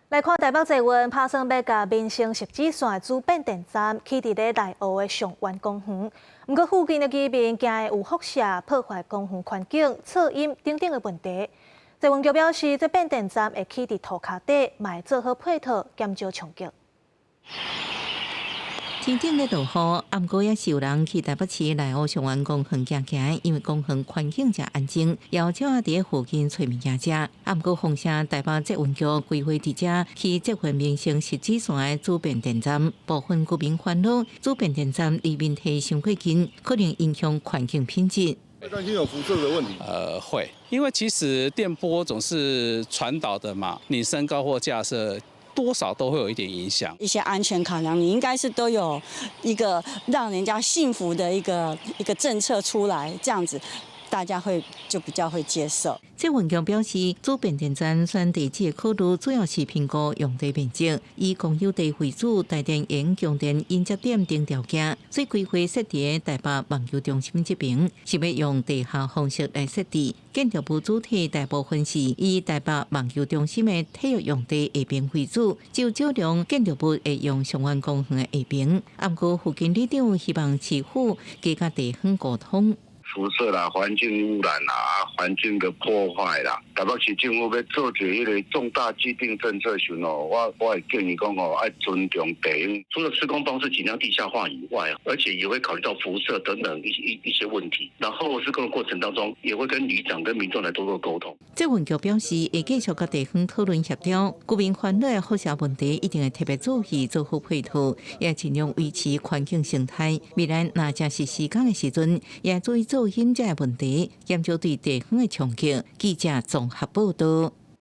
來看台北捷運拍算欲共民生汐止線的主變電站起佇咧內湖的上灣公園，毋過附近的居民驚會有輻射破壞公園環境、噪音等等的問題。捷運局表示，這變電站會起佇塗跤底，嘛會做好配套，減少衝擊。天頂咧落雨，毋過也是有人去台北市內湖上灣公園行行，因為公園環境誠安靜，有鳥仔佇咧附近揣物件食。毋過風聲台北捷運局規劃佇遮起捷運民生汐止線的主變電站，部分居民煩惱主變電站離民宅傷過近，可能影響環境品質。擔心有輻射的問題？會，因為其實電波總是傳導的嘛，你升高或架設，多少都會有一點影響。一些安全考量，你應該是都有一個讓人家信服的一個政策出來，這樣子大家會就比較會接受。捷運局表示，主變電站選地址的考慮主要是評估用地面積，以公有地為主，台電用供電連接點等條件，所以規劃設佇台北網球中心這邊，是欲用地下方式來設置。建築物主體大部分是以台北網球中心的體育用地下邊為主，只有少量建築物會用上灣公園的下邊。毋過附近里長希望市府加佮地方溝通。輻射啦、環境污染啦、環境的破壞啦，台北市政府欲做一個彼个重大既定政策時哦，我會建議講哦，愛尊重地方。除了施工方式盡量地下化以外，而且也會考慮到輻射等等一些問題。然後施工的過程當中，也會跟里長跟民眾來多做溝通。捷運局表示，會繼續佮地方討論協調，居民煩惱的輻射問題，一定會特別注意做好配套，也盡量維持環境生態。未來若正式施工的時陣，也注意噪音這個問題，減少對地方的衝擊。記者綜合報道。